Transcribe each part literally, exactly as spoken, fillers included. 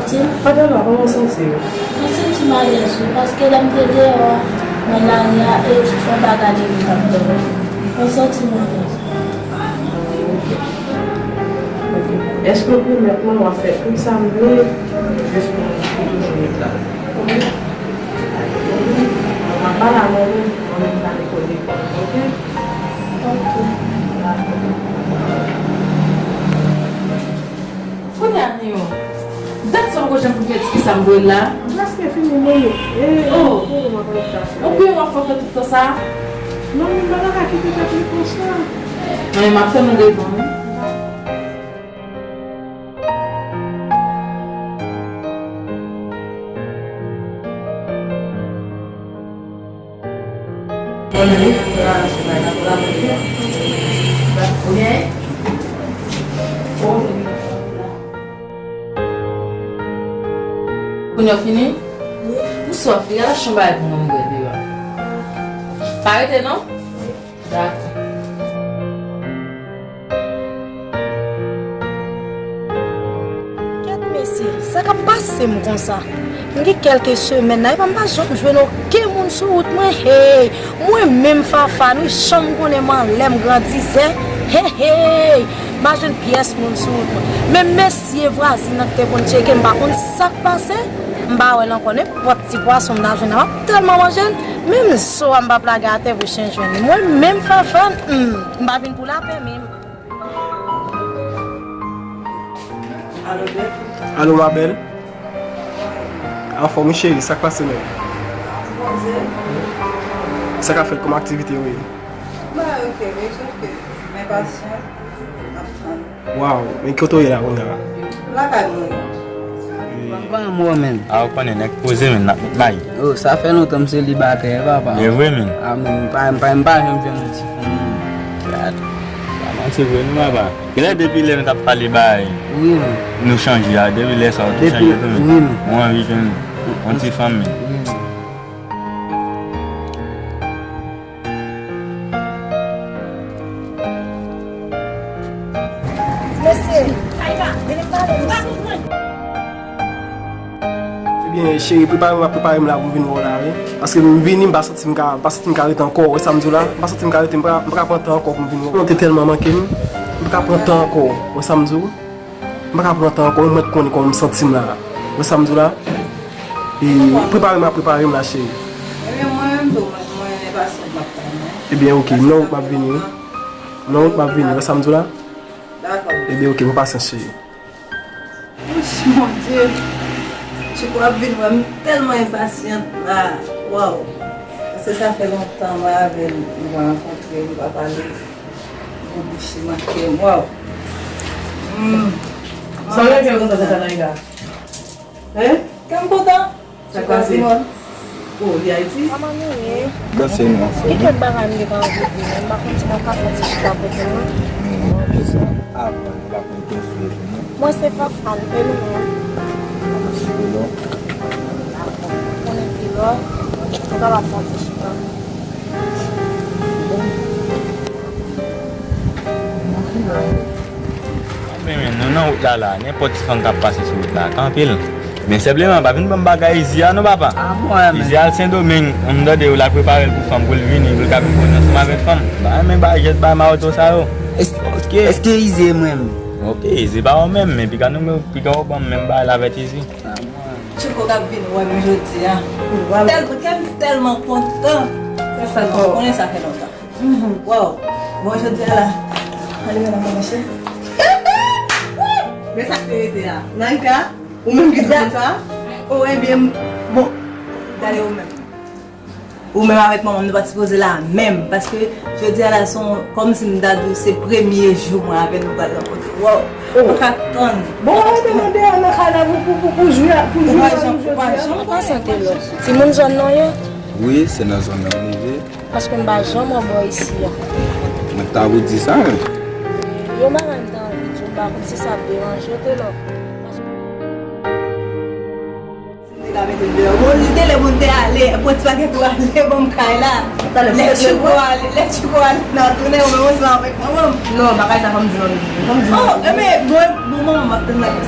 Ti, Madanm la, kòman w santi w? Mwen santi m alèz, wi, paske lè m te deyò a, nan lari a, e chouchou an pa gade m t ap dòmi. Mwen santi m alèz. Ok. Èske w pèmèt mwen w ap fè tout sa m vle? Jis pou m toujou ret la. Ok? M ap pale avè w, mwen menm m prale kote kò m, ok? Ok. Kounye a, Nio, dat sa poko janm fin fè ti kisa m voye l la. M prèske fini, men, e, oh, pou mwen konektasyon. Ou pye w ap fè tout tan sa? Non, men m pa ta ka kite tèt li konsa. Non, men m ap tann ou devan, wi. Kounye a w fini? M swaf, wi, al achte yon bagay pou mwen m bwè deyò. Pa rete non? Dakò. Kèt mesye, sa k ap pase m konsa? M gen kèlke semèn la, epa m pa janm jwenn okenn moun sou wout mwen. Hey! Mwen menm Fafane, wi, jan m konnen m anlè m grandizè. Hey, hey! M pa jwenn pyès moun sou wout mwen. Menm mesye vwazin nan ki te konn tcheke m, m pa konn sa k pase. M pa wè l ankò, nenpòt ti pwason m ta jwenn la, m ap tèlman manje l. Menm zo a m p ap lage atè pou chen jwenn li. Mwen menm Fafane, hmm, m pa vin pou lapè menm. Alo, ma belle. Anfòm wi, cheri, sa k pase menm? Sa k ap fèt kòm aktivite yo ye? Ba, ok, wi, ok. Men pasyan, m ap tann. Waw, men kote w ye la kounye a? Lakay mwen. Mwen pa anmò, menm. A, ou konnen, nèg poze, menm, n ap met may. Oh, sa fè lontan m selibatè, papa. E vre, menm. A, menm, m pa, m pa, m pa janm jwenn yon ti fanm. Gad. Pa manti vre, non, papa. Genlè depi lè nou t ap pale bay. Wi, menm. Nou chanje a, depi lè sa, ou tou chanje tou, menm. Wi, menm. Ou anvi jwenn yon ti fanm, menm. Wi, menm. Mesye, vini pale, mesye. Ebyen, cheri, prepare m, prepare m la pou m vin wè w la, wi. Paske m vini, m pa santi m ka, m pa santi m ka rete ankò, wè sa m di w la? M pa santi m ka rete, m pa, m pa ka pran tan ankò pou m vin wè w. Ou te tèlman manke m, m pa ka pran tan ankò, wè sa m di w? M pa ka pran tan ankò, ou mèt konnen kòman m santi m la. Wè sa m di w la? E prepare m a prepare m la, cheri. Ebyen, mwen menm tou, mwen, mwen enpasyant, m ap tann, wi. Ebyen, ok, nan wout m ap vini, wi. Nan wout m ap vini, wè sa m di w la? Dakò. Ebyen, ok, pran pasyans, cheri. Wouch, mon Dye. Tchouko ap vin wè m, m tèlman enpasyant la. Waw. Paske sa fè lontan mwen avè l, nou pa rankontre, nou pa pale. Gwo bouch li manke m, waw. Hmm. Sa w gen kè kontan konsa, Naïka? Hein? Kè m kontan. Sa k pase? Oh, li Ayiti? Kòman nou ye? Danse nou anfòm. Gen kèk bagay m te ka anvi di, men m pa konn si mwen ka fè ti chita kote mwen. Hmm, se sa. Avan, nou pa konn kiyès ou ye pou nou. Mwen se Fafane, e nou menm? Mwen se Pilò. Dakò. Konnen Pilò, nou kapab fè yon ti chita. Men, men, nou nan wout la, la. Nenpòt ti fanm k ap pase sou wout la, kanpe l. Men senpleman, pa vin ban m bagay Izi a non, papa. Ah, mwen, men. Izi al Sendomeng, m tande yo la prepare l pou fanm, pou l vini, pou l ka vin konn ansanm avèk fanm. M pa renmen bay jès bay mawozo sa yo. Èske, èske Izi e mwen menm? Ok, Izi pa ou menm, men piga nou, piga ou ban m menm bagay la avèk Izi. Ah, mwen. Tchouko k ap vin wè m jodi a. Tèl-, kè m tèlman kontan. Ou konnen sa fè lontan. Waw. Bon, jodi a la. Ale, men nan mwen, cheri. Men sa k te rete a. Naïka, ou menm ki te konn sa? Oh, ebyen, bon. Gade ou menm. Ou menm avèk manman m, nou pa t sipoze la menm. Paske jodi a la, se yon, kòmsi m ta di w, se premye jou mwen avè l nou pral rankontre. Waw. Mwen ka tann. Bon, ou te mande a nan kay la pou, pou, pou, pou jwi a, pou jwi a nou jodi a. Ou pa sante lò. Timoun zòn nan ye? Wi, se nan zòn nan m leve. Paske m pa janm wè bò isi a. Mwen ta vle di sa, wi. Yon bagay m ta anvi di w, m pa konn si sa ap deranje w, Telò. Si m te ka mete l deyò, bon, li te lè pou l te ale, pran ti pakèt ou ale, ban m kay la. Lè Tchouko ale, lè Tchouko ale, n a tounen, ou menm ansanm avèk manman m. Non, bagay sa, fò m di manmi. Fò m di manmi. Oh, enben, bon, bon, manman m ap tann l ap di.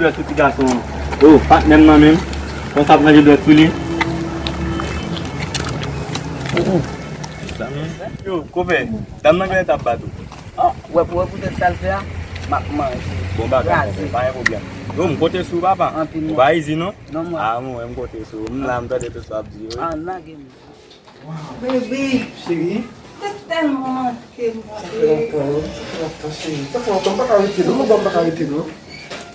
dwèt sou ti gason an. Yo, patnè m nan menm. Konsa ap ranje dwèt sou li. Yo, konpè, dam nan genlè t ap bat ou. Oh, wè pou wè poutèt sa l fè a, m ap manje. Bon bagay, konpè, pa gen pwoblèm. Yo, m konte sou ou, papa. Anpil. Ou pa izi, non? Non, mwen. Ah, mwen, m konte sou ou. M la, m tande tout sa w ap di yo, wi. Ah, lage m. Baby. Cheri. Te tèlman manke m, sa fè lontan, wi. Sa fè lontan, cheri. Sa fè lontan, m pa ka rete, non. Mwen, m pa ka rete, non.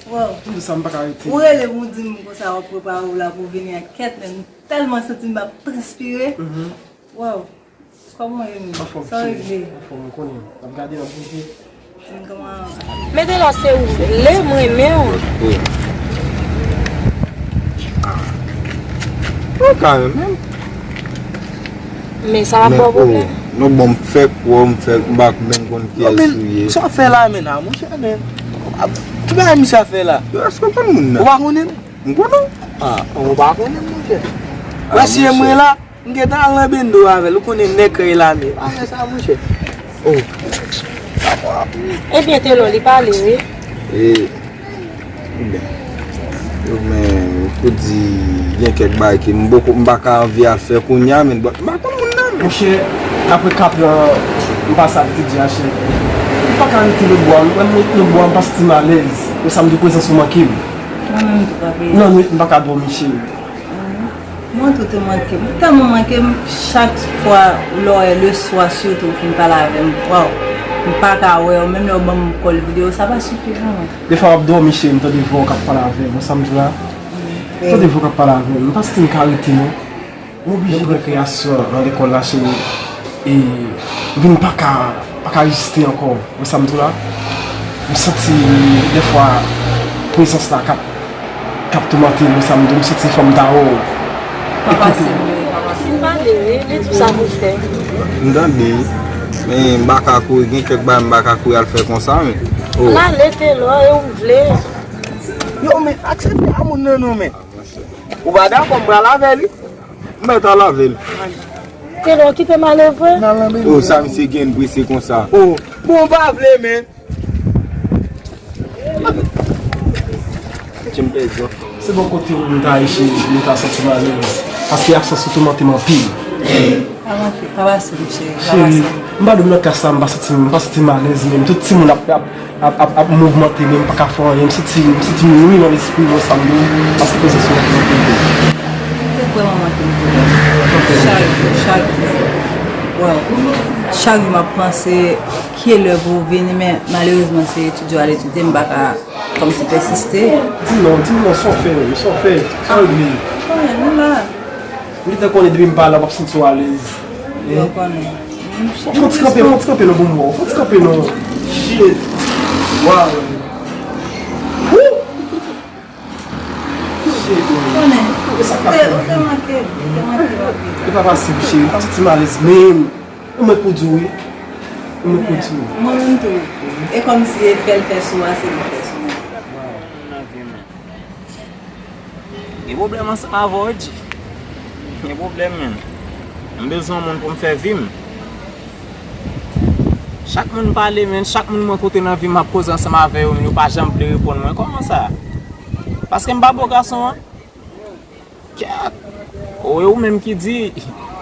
Wow. M di sa, m pa ka rete. Ou rele m, ou di m konsa, w ap prepare w la pou w vini a kèt, men m tèlman santi m ap transpire. Mhm. Wow. Kòman w ye menm? Anfòm, cheri. Sa w regle? Anfòm, ou konnen. N ap gade, n ap bouje. Mete lò se ou vle, m renmen w. Ou ka renmen m. Men sa va ba w pwoblèm. Non, bon, m fèk wè w, m fèk, m pa menm konn kiyès ou ye. Sa w fè la, men, a, monchè, men. Ki bagay misye ap fè la? Yo, èske w konn moun nan? Ou pa konnen l? M konnen w. Ah, ou pa konnen l, monchè. Wè si e mwen la, m gentan al nan bendo avè l, ou konnen nèg kreye lame. Pa fè sa, monchè. Oh. Ebyen, Telò, li pale, wi. E, ebyen, yo, men, pou di, gen kèk bagay ke m poko, m pa ka anvi al fè kounye a, men, but, m pa konn moun nan, men. Monchè, apre katran, m pase ak T D H, m pa ka rete lòtbò a, m, m, lòtbò a, m pa santi m alèz. Konsa, m di prezans ou manke m. Mwen menm tou, papi. Nan nwit, m pa ka dòmi, cheri. Mwen tou te manke m. Ou tèlman manke m, chak fwa, lè w wè, leswa, sitou, ou fin pale avè m. Waw, m pa ka wè w, menm lè w ban m kòl videyo, sa pa sifi pou mwen. Defwa, m ap dòmi, cheri, m tande vwa w k ap pale avè m. Wè sa m di w la? M tande vwa w k ap pale avè m. M pa santi m ka rete, non. M oblije gen kreyasyon nan lekòl la, cheri. E m vin pa ka, pa ka reziste ankò. Ou wè sa m di w la? M santi dèfwa prezans la k ap, k ap toumante m. Ou wè sa m di w? M santi fò m ta wè w. Pa fasil, wi, pa fasil. Si m pale, wi, li di sa pou fè. M tande, men m pa ka kouri, gen kèk bagay m pa ka kouri al fè konsa, men. Oh. N ale, Telò, e ou vle. Yo, men aksepte a moun nan non, men. Ou pa dakò, m pral avè li. M mèt al avè l. Telò, kite m ale vre. Oh, sa misye gen prese konsa. Oh, bon, m pa vle, men. Ti m pèdi. Se bò kote ou m ta ye, cheri, m ta santi m alèz. Paske absans ou toumante m anpil. Pa manke, pa pase m, cheri, pa pase m. Cheri, m pa dòmi nan klas la, m pa santi m, m pa santi m alèz menm. Tout timoun ap, ap, ap, ap, ap mouvmante, men m pa ka fè anyen. M santi, m santi m lwen nan lespri mwen, sa m di w, paske prezans ou nan tèt mwen. Ou vrèman manke m tou. Chak jou, chak jou. Waw. Chak jou m ap panse kilè pou w vini, men malerezman se etidye w al etidye, m pa ka kòmsi pèsiste. Di non, di non, sa w fè, sa w fè, sa w regle. Konnen, nou la. M gentan konnen depi m pa la, w ap santi w alèz. Yo konnen. Fò w ti kanpe, fò w ti kanpe non pou mwen, fò w ti kanpe non. Shit. Waw. Woo! Shit, man. Konnen. E sa k ap fè? Ou te manke, ou te manke anpil. E pa fasil, cheri. M pa santi m alèz menm. Ou mèt pou di w, wi. Ou mèt pou di w. Mwen menm tou. E kòmsi e fè l fè sou a, se li fè sou mwen. Gen pwoblèm ansanm avè w, G. Gen pwoblèm, menn. M bezwen yon moun pou m fè vi m. Chak moun m pale, menn, chak moun mwen kote nan vi m, m ap koze ansanm avè yo, menn, yo pa janm vle reponn mwen. Kòman sa? Paske m pa bo gason an? Kèt! O, e ou menm ki di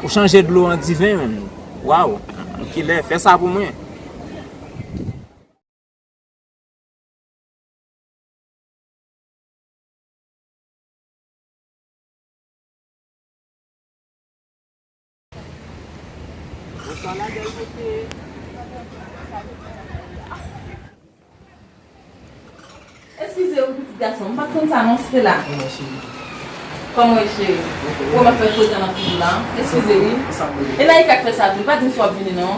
ou chanje dlo an diven, menn. Waw! Kilè? Fè sa pou mwen. Eskize wi, pitit gason, m pa t konn sa non, Stella. Kòman w ye, cheri? Kòman w ye, cheri? Ou wè m ap fè fwotan nan figi w la, eskize wi. E Naïka k fè sa tou, li pa di m si w ap vini non.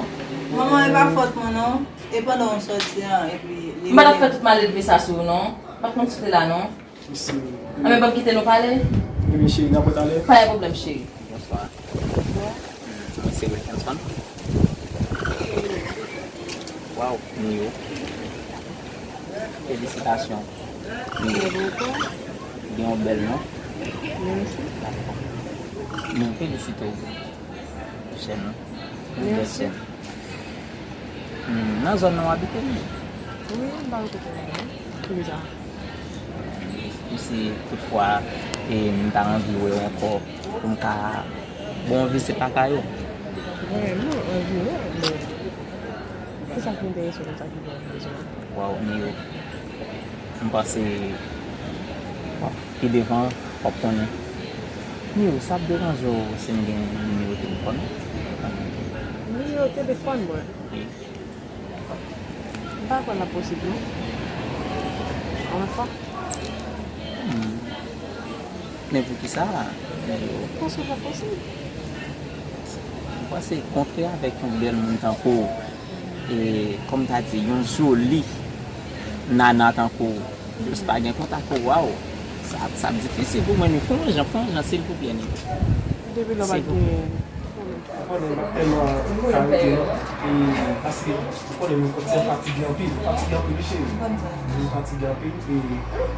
Manman, e pa fòt mwen non. E pandan w sòti an, epi li... M pa t ap fè tout malelve sa sou ou non. M pa t konn si w te la non. Mèsi. Anben, ban m kite nou pale. Ebyen, cheri, n ap wè talè. Pa gen pwoblèm, cheri. Bonswa. Mwen se Wilkinson. Waw, Mio. Felisitasyon. Mio. Gen yon bèl non. Mèsi. Mwen felisite w pou chèn nan. Yon bèl chèn. Hmm, nan zòn nan w abite menm? Wi, m pa kote la non. Poukisa? Pou si toutfwa, e, m ta anvi wè w ankò, pou m ka ba w yon vizit lakay ou. Vrèman, anvi wè, men kisa ki enterese w konsa ki fè w bezwen? Waw, Mio. M panse, bon, pi devan, w ap konnen. Mio, sa ap deranje w si m gen nimewo telefòn ou? Nimewo telefòn mwen? Wi. M pa kwè l ap posib non. Ankò. Hmm. Men poukisa? Paske l pa posib. M panse kontre avèk yon bèl moun tankou w, e, kòm ta di, yon joli nana tankou w, jis pa gen kontak ou, waw. Sa, sa ap difisil pou mwen, ni. Fè yon jan, fè yon jan, silvouplè, ni. Depi lè w pa t gen... Ou konnen m pa t tèlman ka rete non, e, paske ou konnen m kòmsi m fatige anpil, m fatige anpil wi cheri, m fatige anpil, e,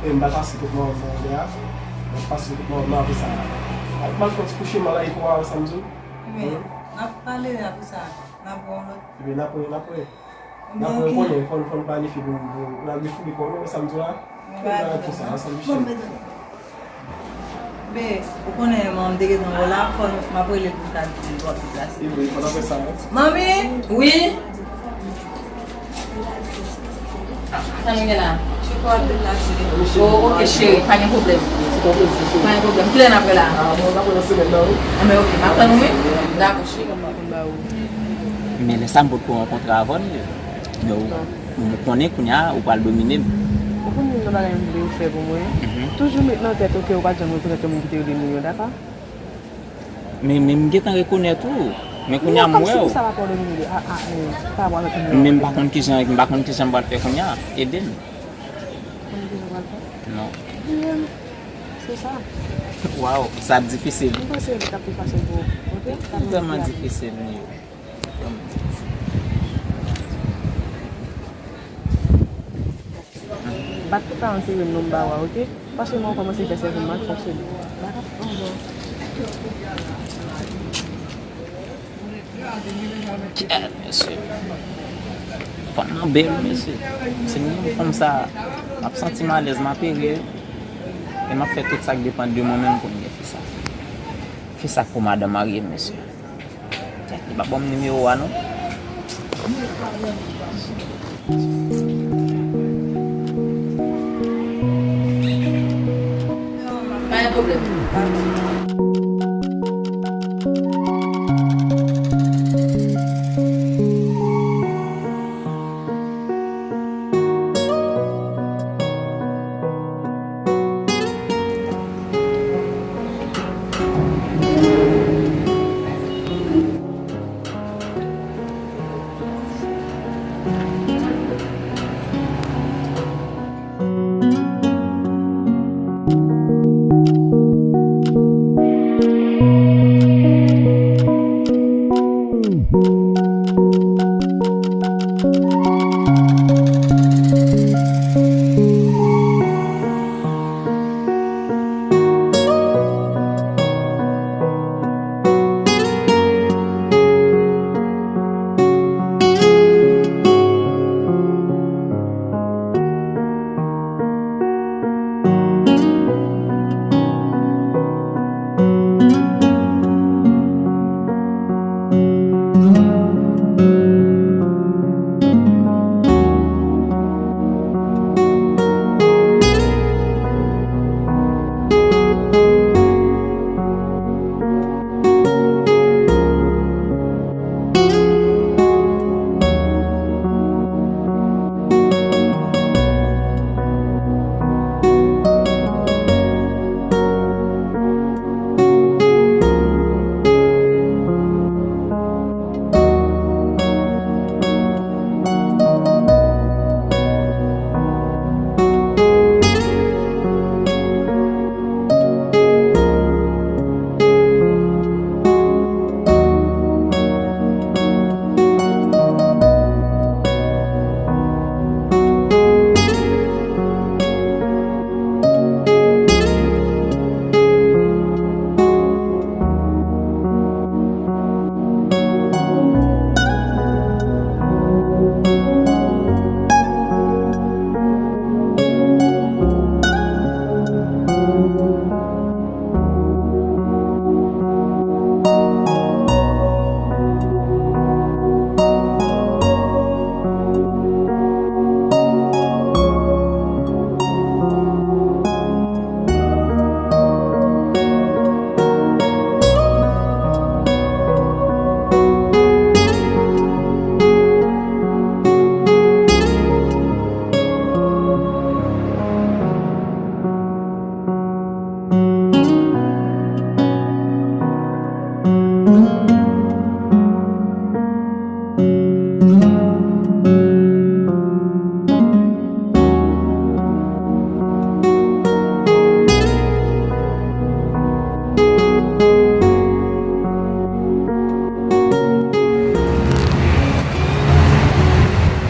e m pral pase kot manman m lè a, m ap pase kot manman m apre sa, m al fè yon ti kouche m al eko a, sa m di w. Ebyen, n ap pale apre sa, n ap wè yon lòt. Ebyen, n ap wè, n ap wè. N ap wè, ou konnen, fò n, fò n planifye pou, pou n al refoule kò nou, sa m di w la. Fò n al fè sa ansanm, Michel. Men, ou konnen, manmi, m te gentan wè w la, fò n, m ap rele l pou m ta di l w ap deplase. E vre, fò n ap fè sa, wi. Manmi! Wi? Sa nou gen la? Chouchou ap deplase. Oh, ok, cheri, pa gen pwoblèm. Pa gen pwoblèm. Kilè n ap wè la? Ah, bon, n ap wè nan semèn nan, wi. Ah, men ok, m ap tann ou, wi. Dakò, cheri. Men lè sa m potko rankontre avè w, men ou, ou konnen kounye a ou pral domine m. Ou konn youn nan bagay m vle ou fè pou mwen? Mhm. Toujou met nan tèt ou ke ou pa t janm rekonèt yon moun ki te rele Mio, dakò? Men, men m gentan rekonèt ou. Men kounye a m wè w. Sa pa pwoblèm li, a, a, e, pa wè avèk nou. Men m pa konn kijan, m pa konn kijan m pral fè kounye a. Ede m. Konn kijan w pral fè? Non. Di m, se sa. Waw, sa difisil. M panse li t ap pi fasil pou ou, oke? Sa vrèman difisil, wi. Bat pou karant euro non m ba w a, oke? Paske mwen kòmanse fè sèvo m ap fonksyone. Bat pou karant euro. Kèt, mesye. Fanm nan bèl, mesye. Se menm fanm sa, m ap santi m alèz, m ap ere. E m ap fè tout sa k depann de mwen menm pou m gen fi sa. Fi sa k pou madanm marye m, mesye. Li pa ban m nimewo a non. Pa gen pwoblèm.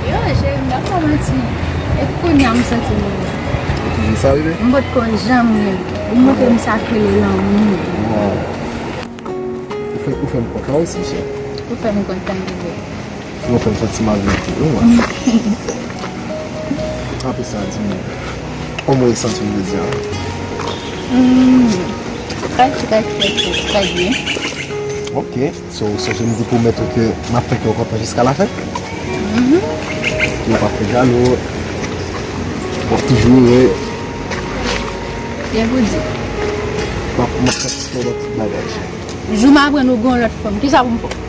Yo, cheri, m pa fè w manti. E kounye a m santi m renmen. Ou toujou sa, bebe? M potko janm renmen. Ou montre m sa k rele lanmou. Wow. Ou fè, ou fè m kontan osi, cheri. Ou fè m kontan, bebe. Ou fè m santi m al mete, wi, mwen. Apre sa, di m, kòman w santi w jodi a? Hmm, trè, trè, trè, trè, trè byen. Ok. So, w sonje m te pwomèt ou ke m ap fè kè w kontan jiska lafen? Mhm. Ke w p ap fè jalou, w ap toujou ere. Byen pou di. M ap, m ap satisfè w nan tout bagay, cheri. Jou m aprann ou gen yon lòt fanm, kisa pou m fè?